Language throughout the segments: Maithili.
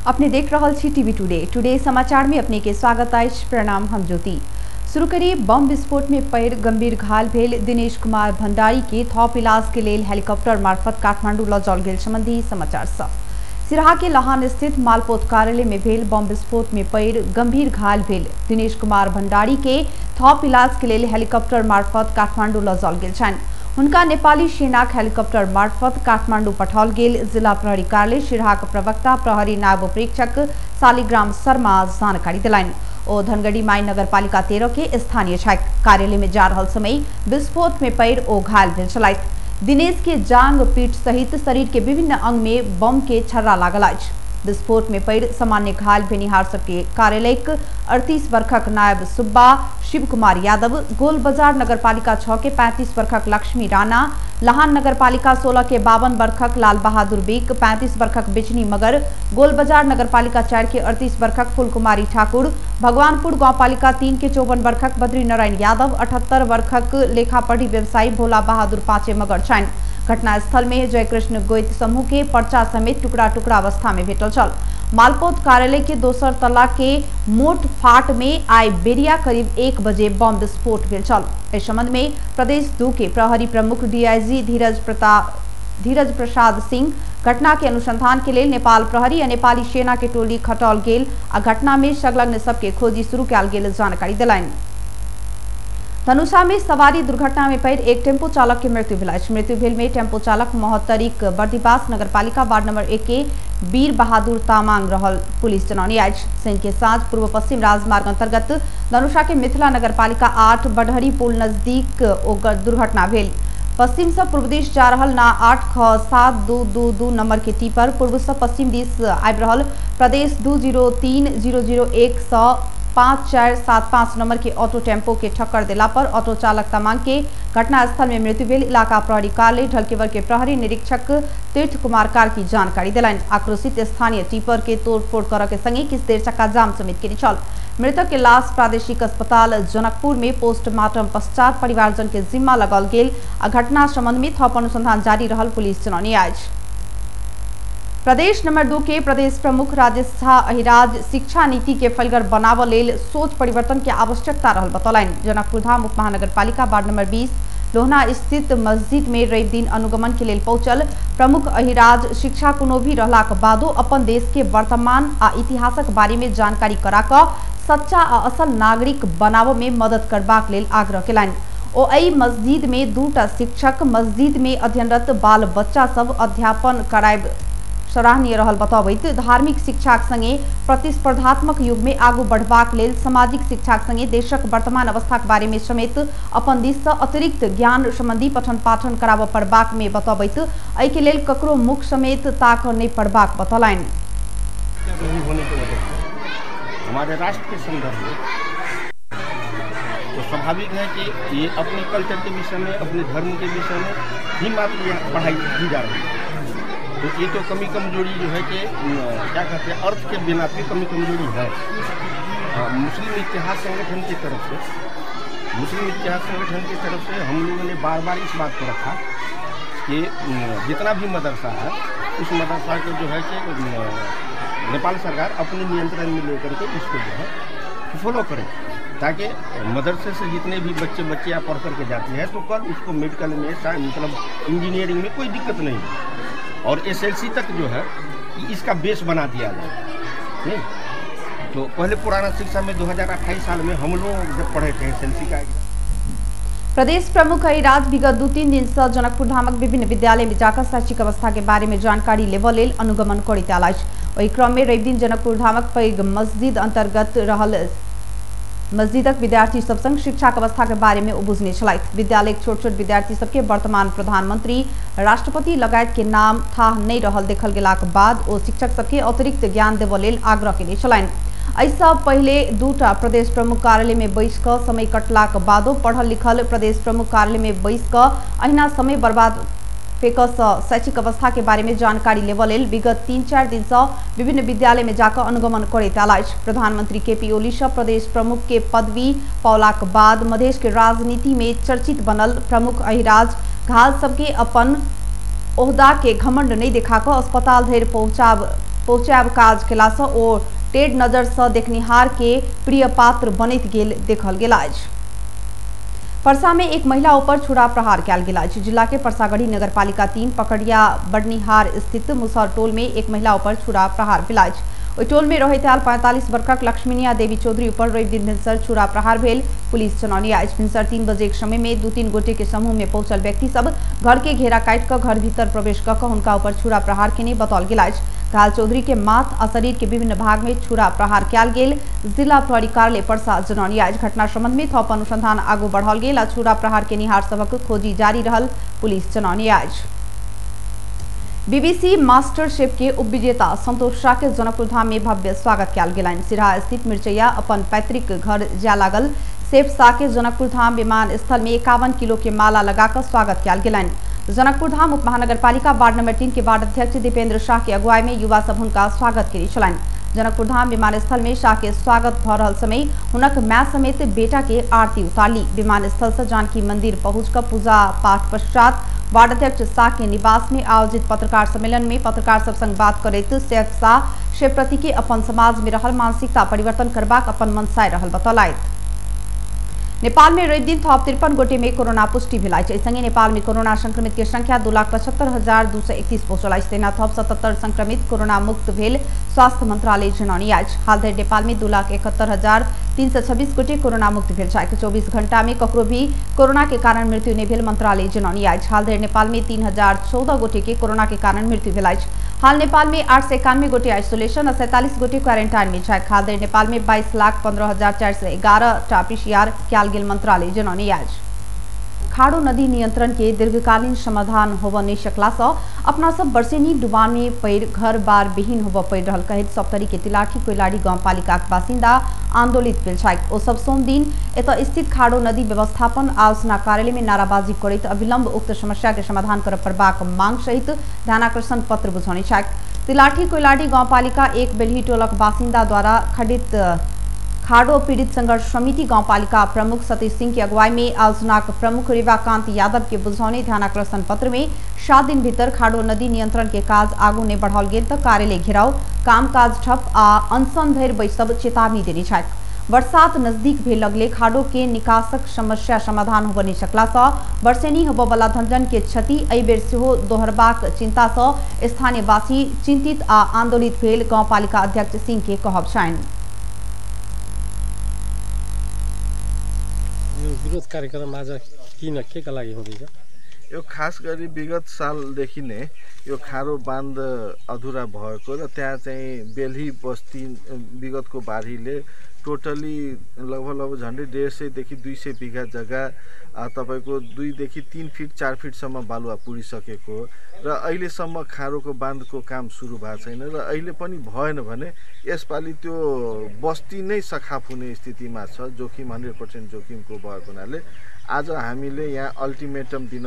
अपने देख रहल छी टीवी टुडे। टुडे समाचार में अपने के स्वागत अछि। प्रणाम, हम ज्योति। शुरू करी बम विस्फोट में पैर गंभीर घायल भेल दिनेश कुमार भंडारी के थप इलाज के लेल हेलीकॉप्टर मार्फत काठमांडू ल जाओल गेल संबंधी समाचार सब। सिराहा के लहान स्थित मालपोत कार्यालय में भेल बम विस्फोट में पैर गंभीर घायल भेल दिनेश कुमार भंडारी के थप इलाज के लेल हेलीकॉप्टर मार्फत काठमांडू ल जाओल गेल छनि। हुनका नेपाली सेनाक हेलीकॉप्टर मार्फत काठमांडू पठाओल गेल जिला प्रहरी कार्यालय सिराहाक प्रवक्ता प्रहरी नायब प्रेक्षक शालिग्राम शर्मा जानकारी दिलनि। ओ धनगढ़ी माई नगरपालिका 13 के स्थानीय छथि। कार्यालय में जा रहल समय विस्फोट में पैर ओ घायल भेल छलथि। दिनेश के जांग पीठ सहित शरीर के विभिन्न अंग में बम के छर्रा लागल अछि। विस्फोट में पैर सामान्य घायल भेनिहार सबके कार्यालयक 38 वर्षक नायब सुब्बा शिव कुमार यादव, गोल बाजार नगरपालिका 6 के 35 वर्षक लक्ष्मी राणा, लहान नगरपालिका 16 के 52 वर्षक लाल बहादुर बेक, 35 वर्षक बेचनी मगर, गोल बाजार नगरपालिका 4 के 38 वर्षक फूल कुमारी ठाकुर, भगवानपुर गांवपालिका 3 के 54 वर्षक बद्री नारायण यादव, 78 वर्षक लेखापढ़ी व्यवसायी भोला बहादुर पाँचे मगर छनि। घटनास्थल में जयकृष्ण गोइत समूह के पर्चा समेत टुकड़ा टुकड़ा अवस्था में भेटल छल। मालपोत कार्यालय के दोसर तला के मोट फाट में आइ बेरिया करीब 1 बजे बम विस्फोट भेल छल। एहि संबंध में प्रदेश 2 के प्रहरी प्रमुख डीआईजी धीरज प्रसाद सिंह घटना के अनुसंधान के लेल नेपाल प्रहरी आ नेपाली सेना के टोली खटौल गेल आ घटना में संलग्न सबके खोजी शुरू कयल गेल जानकारी दिलनि। धनुषा में सवारी दुर्घटना में पैर एक टेम्पो चालक के मृत्यु भेल अछि। मृत्यु भेल में टेम्पो चालक महोत्तरीक बर्दिवास नगरपालिका वार्ड नंबर 1 के वीर बहादुर तामाङ रहल पुलिस जनौने अछि। शनि के साँझ पूर्व पश्चिम राजमार्ग अंतर्गत धनुषा के मिथिला नगरपालिका 8 बढ़हरी पुल नजदीक ओ दुर्घटना भेल। पश्चिम से पूर्व दिश जा रहल ना 8 ख 7 2 2 2 नंबर के टीपर पूर्व से पश्चिम दिश आबि रहल प्रदेश 203 001 से 5 4 7 5 नंबर के ऑटो टेम्पो के ठक्कर देला पर ऑटो चालक तमांग के घटनास्थल में मृत्यु भेल। इलाका प्रहरी कार्यालय ढलकेवर के प्रहरी निरीक्षक तीर्थ कुमार कार्की जानकारी दिलनि। आक्रोशित स्थानीय टीपर के तोड़फोड़ करऽ के संगे किछु देर चक्का जाम समेत केने छल। मृतक के लाश प्रादेशिक अस्पताल जनकपुर में पोस्टमार्टम पश्चात परिवारजन के जिम्मा लगाओल गेल आ घटना संबंध में थप अनुसंधान जारी रहल पुलिस जनौने अछि। प्रदेश नंबर 2 के प्रदेश प्रमुख राजेश झा अहिराज शिक्षा नीति के फलगर बनाबऽ लेल सोच परिवर्तन के आवश्यकता रहल बतौलनि। जनकपुरधाम उप महानगरपालिका वार्ड नंबर 20 लोहना स्थित मस्जिद में रवि दिन अनुगमन के लेल पहुंचल प्रमुख अहिराज शिक्षा कोनो भी रहलाक बादो अपन देश के वर्तमान आ इतिहासक बारे में जानकारी करा कऽ सच्चा आ असल नागरिक बनाबऽ में मदद करबाक लेल आग्रह केलनि। ओ एहि मस्जिद में 2टा शिक्षक मस्जिद में अध्ययनरत बाल बच्चा सब अध्यापन करायब सराहनीय रहल बतबैत धार्मिक शिक्षाक संगे प्रतिस्पर्धात्मक युग में आगू बढ़बाक लेल सामाजिक शिक्षाक संगे देशक वर्तमान अवस्थाक बारे में समेत अपन दिस से अतिरिक्त ज्ञान संबंधी पठन पाठन कराबऽ पड़बाक में बतबैत एहि के लेल ककरो मुख समेत ताकऽ नहीं पड़बाक बतौलनि। हमारे राष्ट्र के संदर्भ में तो स्वाभाविक है कि ये अपने कल्चर के विषय में, अपने धर्म के विषय में ही मात्र पढ़ाई की जा रही है। तो ये तो कमी कमजोरी जो है कि क्या कहते हैं, अर्थ के बिना पे कमी कमजोरी है। मुस्लिम इतिहास संगठन की तरफ से, मुस्लिम इतिहास संगठन की तरफ से हम लोगों ने बार बार इस बात को रखा कि जितना भी मदरसा है उस मदरसा को जो है कि नेपाल सरकार अपने नियंत्रण में लेकर के इसको जो है फॉलो करे, ताकि मदरसे से जितने भी बच्चे बच्चियाँ पढ़ करके जाती हैं तो कल उसको मेडिकल में, मतलब इंजीनियरिंग में कोई दिक्कत नहीं है। और एसएलसी तक जो है इसका बेस बना दिया जाए। नहीं तो पहले पुराना शिक्षा में 2028 साल में हम लोग जब पढ़े थे एसएलसी का। प्रदेश प्रमुख अहिराज विगत 2-3 दिन से जनकपुरधामक विभिन्न विद्यालय में जाकर शैक्षिक अवस्था के बारे में जानकारी लेबऽ लेल अनुगमन करैत आयल अछि। ओहि क्रम में रवि दिन जनकपुरधामक पैघ मस्जिद अंतर्गत रहल मस्जिदक विद्यार्थी सब संग शिक्षाक अवस्था के बारे में ओ बुझने छलथि। विद्यालयक छोट छोट विद्यार्थी सबके वर्तमान प्रधानमंत्री, राष्ट्रपति लगायत के नाम थाह नहीं रहल देखल गेलाक बाद ओ शिक्षक सबके अतिरिक्त ज्ञान देबऽ लेल आग्रह केने छलनि। एहिसँ पहिले 2टा प्रदेश प्रमुख कार्यालय में बैस कऽ समय कटलाक बादो पढ़ल लिखल प्रदेश प्रमुख कार्यालय में बैस कऽ अहिना समय बर्बाद फेकसँ शैक्षिक अवस्था के बारे में जानकारी लेबऽ लेल विगत 3-4 दिन से विभिन्न विद्यालय में जाकर अनुगमन करैत आयल अछि। प्रधानमंत्री केपी ओली से प्रदेश प्रमुख के पदवी पौलाक बाद मधेश के राजनीति में चर्चित बनल प्रमुख अहिराज घायल सबके अपन ओहदा के घमंड नहीं देखा कऽ अस्पताल धरि पहुँचाब पहुँचायब काज केलासँ ओ टेढ़ नजरसँ देखनिहार के प्रिय पात्र बनैत गेल देखल गेल अछि। परसा में एक महिला ऊपर छुरा प्रहार कयल गेल अछि। जिला के परसागढ़ी नगरपालिका 3 पकड़िया बडनिहार स्थित मुसहर टोल में एक महिला ऊपर छुरा प्रहार भेल अछि। ओहि टोल में रहैत आयल 45 वर्षक लक्ष्मीनिया देवी चौधरी ऊपर रवि दिन भिनसर छुरा प्रहार भेल पुलिस जनौने अछि। भिनसर 3 बजे के समय में 2-3 गोटे के समूह में पहुंचल व्यक्ति सब घर के घेरा काटि कऽ घर भीतर प्रवेश कऽ हुनका ऊपर छुरा प्रहार केने बताओल गेल अछि। घायल चौधरी के माथ आ शरीर के विभिन्न भाग में छुरा प्रहार कयल गेल जिला प्रहरी कार्यालय परसा जनौने अछि। घटना संबंध में थप अनुसंधान आगू बढ़ाओल गेल आ छुरा प्रहार केनिहार सभक खोजी जारी रहल पुलिस जनौने अछि। बीबीसी मास्टर शेफ के उपविजेता संतोष शाह के जनकपुर धाम में भव्य स्वागत कयल गेलनि। सिरहा स्थित मिर्चैया अपन पैतृक घर जाय लागल सेफ शाह के जनकपुर धाम विमानस्थल में 51 किलो के माला लगाकर स्वागत कयल गेलनि। जनकपुर धाम उप महानगरपालिका वार्ड नंबर 3 के वार्ड अध्यक्ष दीपेंद्र शाह के अगुवाई में युवा सब हुनका स्वागत केने छलनि। जनकपुर धाम विमानस्थल में शाह के स्वागत भ रहल समय हुनक my समेत बेटा के आरती उतारली। विमानस्थल से जानकी मंदिर पहुंचकर पूजा पाठ पश्चात वार्ड अध्यक्ष शाह के निवास में आयोजित पत्रकार सम्मेलन में पत्रकार सब संग बात करैत शेफ शाह शेफ प्रति के अपन समाज में रहल मानसिकता परिवर्तन करबाक अपन मनसाय रहल बतौलथि। नेपाल में रवि दिन थप 53 गोटे में कोरोना पुष्टि भेल अछि। संगे नेपाल में कोरोना संक्रमित के संख्या 2,75,231 पहुंचल अछि। तहिना थप 77 संक्रमित कोरोना मुक्त भेल स्वास्थ्य मंत्रालय जनौने अछि। हाल धरि नेपाल में 2,71,326 गोटे कोरोना मुक्त भेल छथि। 24 घंटा में ककरो भी कोरोना के कारण मृत्यु नहि भेल मंत्रालय जनौने अछि। हाल धरि नेपाल में 3,014 गोटे के कोरोना के कारण मृत्यु भेल अछि। हाल नेपाल में 891 गोटे आइसोलेशन आ 47 गोटे क्वारेंटाइन में छथि। हाल धरि नेपाल में 22,15,411 टा पीसीआर कयल गेल मंत्रालय जनौने अछि। खाड़ो नदी नियंत्रण के दीर्घकालीन समाधान होबय नहि सकला सँ अपना सब बर्सेनी डुबान में पड़ि घर बार विहीन होबय पड़ि रहल कहैत सप्तरी के तिलाठी कोइलाड़ी गांवपालिकाक बासिन्दा आंदोलित भेल छथि। ओ सब सोमदिन एतय स्थित खाड़ो नदी व्यवस्थापन आयोजना कार्यालय में नाराबाजी करैत अविलंब उक्त समस्या के समाधान करय पड़बाक मांग सहित ध्यानाकर्षण पत्र बुझौने छथि। तिलाठी कोइलाड़ी गांवपालिका 1 बेलही टोलक बासिन्दा द्वारा खंडित खाड़ो पीड़ित संघर्ष समिति गांवपालिका प्रमुख सतीश सिंह की अगुवाई में आयोजनाक प्रमुख रेवाकांत यादव के बुझौने ध्यानाकर्षण पत्र में 7 दिन भीतर खाड़ो नदी नियंत्रण के काज आगू नहि बढ़ाओल गेल तऽ कार्यालय घेराव, कामकाज ठप आ अनशन धरि बैसब चेतावनी देने छथि। बरसात नजदीक भेल लगले खाड़ो के निकासक समस्या समाधान होबय नहि सकला सँ बरसेनी होबयवला धनजन के क्षति एहि बेर सेहो दोहरबाक चिंता सँ स्थानीयवासी चिंतित आ आंदोलित भेल गांवपालिका अध्यक्ष सिंह के कहब छनि। यो विरोध कार्यक्रम आज किन के का लागि हुँदैछ? यो खास गरी विगत सालदेखि नै यो खारो बाँध अधुरा भएको र त्यहाँ चाहिँ बेलही बस्ती विगतको बाढीले टोटली लगभग लगभग झन्डै 150 देखि 200 बिघा जग्गा तपाईको 2 देखि 3 फिट 4 फिटसम्म बालुवा पुरिसकेको र अहिलेसम्म खारोको बाँधको काम सुरु भएको छैन र अहिले पनि भएन भने यसपालि त्यो बस्ती नै सखाप हुने स्थितिमा छ। जोखिम 100% जोखिमको भएको हुनाले आज हामीले यहाँ अल्टिमेटम दिन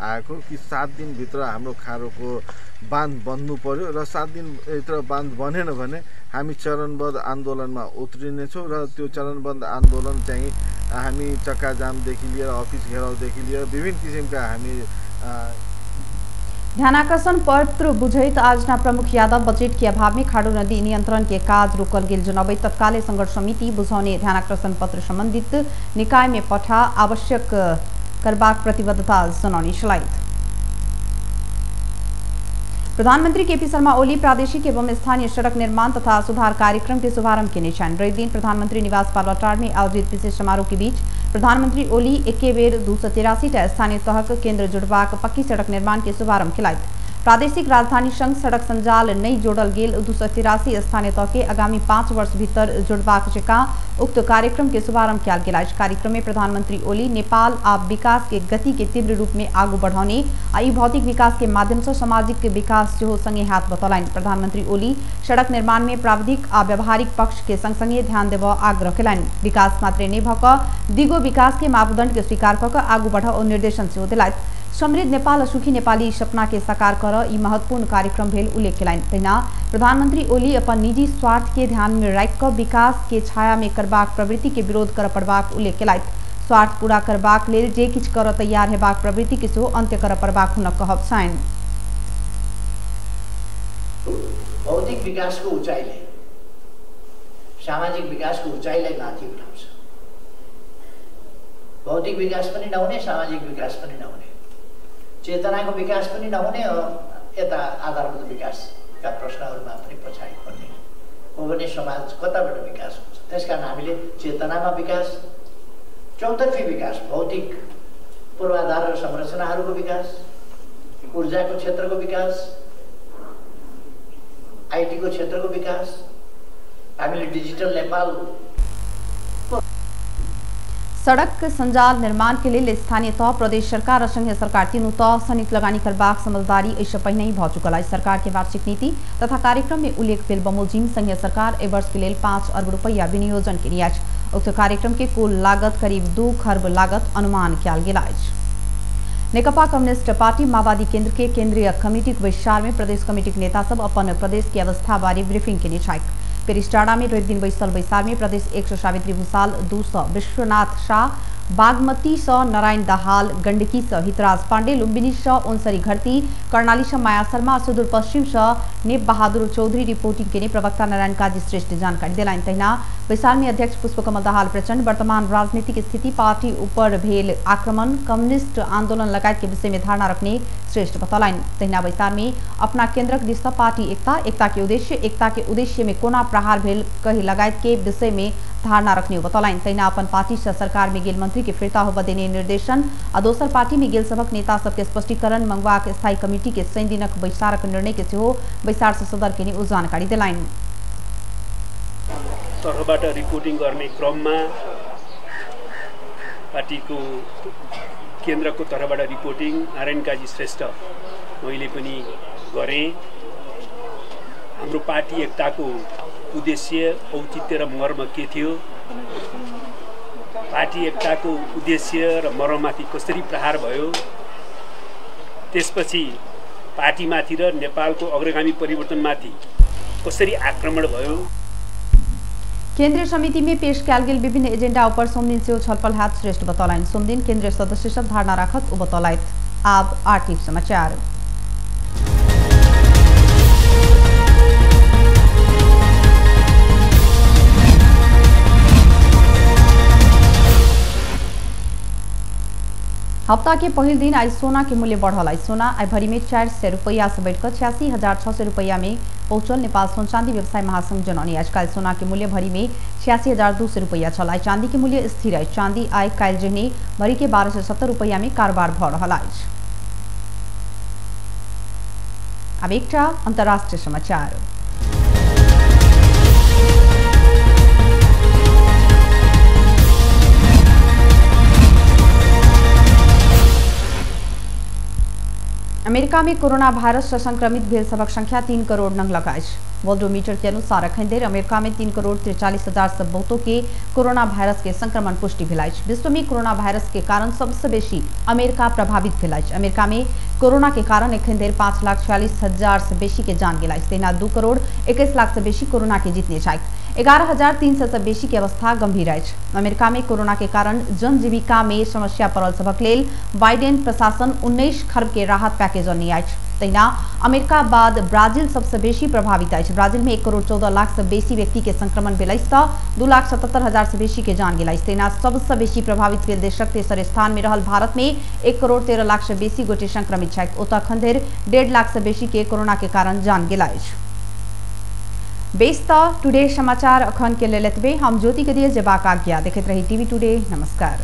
आएको कि 7 दिनभित्र हाम्रो खारोको बाँध बन्नु पर्यो र 7 दिनभित्र बाँध बनेन भने हामी चरणबद्ध आन्दोलनमा उत्रिनेछौँ र त्यो चरणबद्ध आन्दोलन चाहिँ हामी चक्काजामदेखि लिएर अफिस घेराउदेखि लिएर विभिन्न किसिमका हामी ध्यानाकर्षण पत्र बुझैत आयोजना प्रमुख यादव बजट के अभाव में खाड़ो नदी नियंत्रण के काज रोकल गेल जनबैत तत्काले संघर्ष समिति बुझौने ध्यानाकर्षण पत्र संबंधित निकाय में पठा आवश्यक करबाक प्रतिबद्धता जनौने छलथि। प्रधानमंत्री केपी शर्मा ओली प्रादेशिक एवं स्थानीय सड़क निर्माण तथा सुधार कार्यक्रम के शुभारंभ केने छनि। रवि दिन प्रधानमंत्री निवास बालुवाटार में आयोजित विशेष समारोह के बीच प्रधानमंत्री ओली एके बेर 283 टा स्थानीय तहक केंद्र जोड़बाक पक्की सड़क निर्माण के शुभारंभ केलथि। प्रादेशिक राजधानी संग सड़क संजाल नहि जोड़ल गेल 283 स्थानीय तह के आगामी 5 वर्ष भीतर जोड़बाक जकाँ उक्त कार्यक्रम के शुभारंभ कयल गेल अछि। कार्यक्रम में प्रधानमंत्री ओली नेपाल आ विकास के गति के तीव्र रूप में आगू बढ़ौने आ ई भौतिक विकास के माध्यम से सामाजिक विकास सेहो संगे हाथ बतौलनि। प्रधानमंत्री ओली सड़क निर्माण में प्राविधिक आ व्यावहारिक पक्ष के संग संगे ध्यान देबऽ आग्रह कयलनि। विकास मात्रे नहि भऽ कऽ दिगो विकास के मापदंड के स्वीकार कऽ कऽ आगू बढ़ऽ ओ निर्देशन सेहो देलथि। समृद्ध नेपाल आ सुखी नेपाली सपना के साकार कर ई महत्वपूर्ण कार्यक्रम भेल उल्लेख कयलनि। तहिना प्रधानमंत्री ओली अपन निजी स्वार्थ के ध्यान में राखि कऽ विकास के छाया में करबाक प्रवृत्ति के विरोध करऽ पड़बाक उल्लेख कयलथि। स्वार्थ पूरा करबाक लेल जे किछु करऽ तैयार हेबाक प्रवृत्ति के सेहो अंत्य करऽ पड़बाक हुनक कहब छनि। भौतिक भौतिक विकासको उचाइले सामाजिक विकासको उचाइलाई माथि उठाउँछ। भौतिक विकास पनि नहुने, सामाजिक विकास पनि नहुने, चेतनाको विकास पनि नहुने, यता आधारभूत विकासका प्रश्नहरूमा पनि पछाडि पर्ने हो भने समाज कताबाट विकास हुन्छ? त्यसकारण हामीले चेतनामा विकास, चौतर्फी विकास, भौतिक पूर्वाधार र संरचनाहरूको विकास, ऊर्जाको क्षेत्रको विकास, आइटीको क्षेत्रको विकास, हामीले डिजिटल नेपाल। सड़क संजाल निर्माण के लेल स्थानीय तह, प्रदेश सरकार और संघीय सरकार तीनू तह संयुक्त लगानी करबाक समझदारी एहिसँ पहिने ही भऽ चुकल अछि। सरकार के वार्षिक नीति तथा कार्यक्रम में उल्लेख भेल बमोजिम संघीय सरकार एहि वर्ष के लेल 5 अर्ब रुपैया विनियोजन केने अछि। उक्त कार्यक्रम के कुल लागत करीब 2 खर्ब लागत अनुमान कयल गेल अछि। नेकपा कम्युनिस्ट पार्टी माओवादी केंद्र के केंद्रीय कमिटीक बैसार में प्रदेश कमिटीक नेता सब अपन प्रदेश के अवस्था बारे ब्रीफिंग केने छथि। पेरिस्टाडा में रवि दिन बैसल बैसार में प्रदेश 1 सौ सावित्री भूषाल, 2 सौ विश्वनाथ शाह, बागमती स नारायण दाहाल, गंडकी स हितराज पांडे, लुम्बिनी स ओनसरी घरती, कर्णाली स माया शर्मा, सुदूरपश्चिम स नेप बहादुर चौधरी रिपोर्टिंग केने प्रवक्ता नारायण काजी श्रेष्ठ जानकारी देलनि। तहिना बैसार में अध्यक्ष पुष्पकमल दाहाल प्रचंड वर्तमान राजनीतिक स्थिति, पार्टी ऊपर भेल आक्रमण, कम्युनिस्ट आंदोलन लगायत के विषय में धारणा रखने श्रेष्ठ बतौलनि। तहिना बैसार में अपना केंद्रक दिस पार्टी एकता, एकता के उद्देश्य, एकता के उद्देश्य में कोना प्रहार भेल कही लगायत के विषय में धारणा रखने बतौलनि। तहिना अपन पार्टी से सरकार में गेल मंत्री के फिरता होबय देने निर्देशन आ दोसर पार्टी में गेल सभक नेता सबके स्पष्टीकरण मंगवाक स्थायी कमिटी के शनि दिनक बैसारक निर्णय के सेहो बैसार से सदर केने ओ जानकारी देलनि। तर्फबाट रिपोर्टिङ गर्ने क्रममा पार्टीको केन्द्रको तर्फबाट रिपोर्टिङ नारायण काजी श्रेष्ठ मैले पनि गरेँ। हाम्रो पार्टी एकताको उद्देश्य, औचित्य र मर्म के थियो, पार्टी एकताको उद्देश्य र मर्ममाथि कसरी प्रहार भयो, त्यसपछि पार्टीमाथि र नेपालको अग्रगामी परिवर्तनमाथि कसरी आक्रमण भयो। केंद्रीय समिति में पेश कयल गेल विभिन्न एजेंडा ऊपर सोमदिन सेहो छलफल हैत श्रेष्ठ बतौलनि। सोमदिन केंद्रीय सदस्य सब धारणा राखत ओ बतौलथि। आब आर्थिक समाचार। हफ्ता के पहिल दिन आज सोना के मूल्य बढ़ल अछि। सोना आइ भरी में 400 रुपैया से बढ़िकर 86,600 रुपैया में पहुंचल। नेपाल सोन चांदी व्यवसाय महासंघ जनौने अछि। काल्हि सोना के मूल्य भरी में 86,200 रुपैया छल। आइ चांदी के मूल्य स्थिर अछि। चांदी आइ काल्हि जेहने भरी के 1270 रुपैया में कारोबार भऽ रहल अछि। आब एकटा अंतर्राष्ट्रीय समाचार। अमेरिका में कोरोना वायरस से संक्रमित भेल सभक संख्या 3 करोड़ नंगलक अछि। वर्ल्डोमीटर के अनुसार अखन धरि अमेरिका में 3,43,000 से बहुतो के कोरोना वायरस के संक्रमण पुष्टि भेल अछि। विश्व में कोरोना वायरस के कारण सबसे बेसी अमेरिका प्रभावित भेल अछि। अमेरिका में कोरोना के कारण अखन धरि 5,46,000 से बेसी के जान गेल अछि। तहिना 2,21,00,000 से बेसी कोरोना के जीतने छथि। 11,300 से बेसी के अवस्था गंभीर अछि। अमेरिका में कोरोना के कारण जनजीविका में समस्या पड़ल सभक लेल बाइडेन प्रशासन 19 खर्ब के राहत पैकेज अनने अछि। तहिना अमेरिका बाद ब्राजील सबसे बेसी प्रभावित अछि। ब्राजील में 1,14,00,000 से बेसी व्यक्ति के संक्रमण भेल अछि तऽ 2,77,000 से बेसी के जान गेल अछि। तहिना सबसे बेसी प्रभावित भेल देशक तेसर स्थान में रहल भारत में 1,13,00,000 से बेसी गोटे संक्रमित छथि। ओतऽ अखन धरि 1.5 लाख से बेसी के कोरोना के कारण जान गेल अछि। बेस त टुडे समाचार अखन के लेल एतबे। हम ज्योति के दिए जेबाक आज्ञा। देखैत रही टीवी टुडे। नमस्कार।